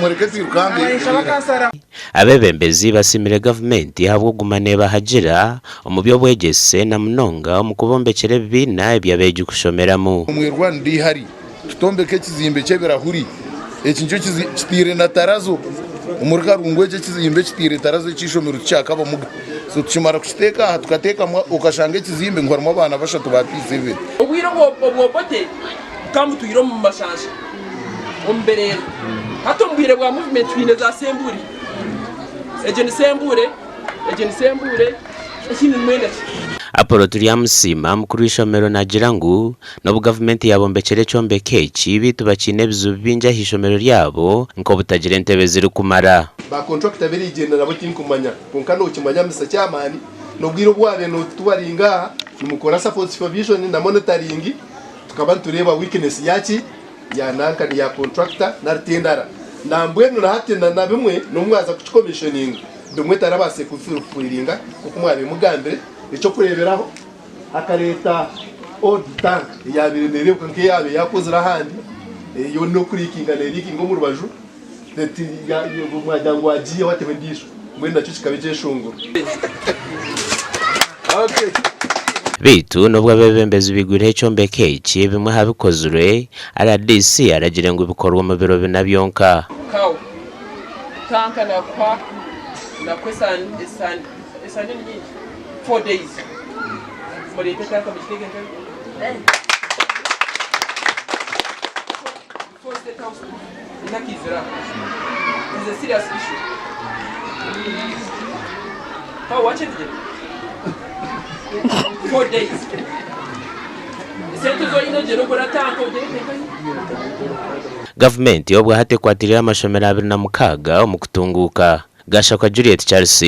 Mureke twirukange. Abeebembezi basiimire gavumenti ahabw'okuguma neebahagira omu by'obwegyese na munonga omu kubombekyera ebibiina eby'abeegi kushomeramu. Omu irwariro eihari tutombeka ekizimbe ky'ebirahuri eki nikyo kitaire na tarazo omuri Karungu eki ekizimbe ekitaire tarazo eky'eishomero tikyakabamuga so tukimara kukiteeka aha tukateekamu okashanga ekizimbe ngu harimu abaana bashatu ba P7. Obwire obwo Obote bukaba butwire omu mashansha omu bireere. Hati omu bwire bwa movement twine za sembure. Egyo ni sembure, egyo ni sembure, ekindi nimwenda ki? Apollo Turyamusiima, mukuru w'eishomero naagira ngu n'obu gavumenti yaabombekyera ekyombeko eki, beitu bakiine ebizibu bingi aha ishomero ryabo nk'obutagira entebe zirikumara. Ba contractor b'erigyenda nabo tinkumanya kwonka nokimanya Mister Chairman n'obwire obu wabaire notubaringa aha nimukora supervision na monitoring tukaba nitureeba weakness yaki ya nankani ya contractor nari tendara nambwenu na hati na bimwe nobu mwaza kukicommissioninga bimwe tarabaasire kubifullfillinga nkoku mwabaire mugambire ekyokureberaho Akareeta old tank eyabaire nereebeka nk'eyabaire yakozire ahandi yo n'okuriikinga neriikinga omu rubaju mwagira ngu agiiheho ateho endiijo mbwenu nakyo kikaba ekyeshongoro. Beitu n'obu abeebembezi baigwireho ekyombeko eki, bimwe aha bikozirwe, rdc aragire ngu bikorwe omu biro bina byonka. Cow tanka nakuha nakuha esani esani ni nyingi. 4 days mureete etanka mugiteeke nkahi before state house etakaizire aha is a serious issue how watch it again 4 days esente zoyine ogyende ogure tanka ogyerete nkahi. Gavumenti obwahati ekwatiriire amashomero 26 omu kutunguuka. Gashakwa Juliet Charles.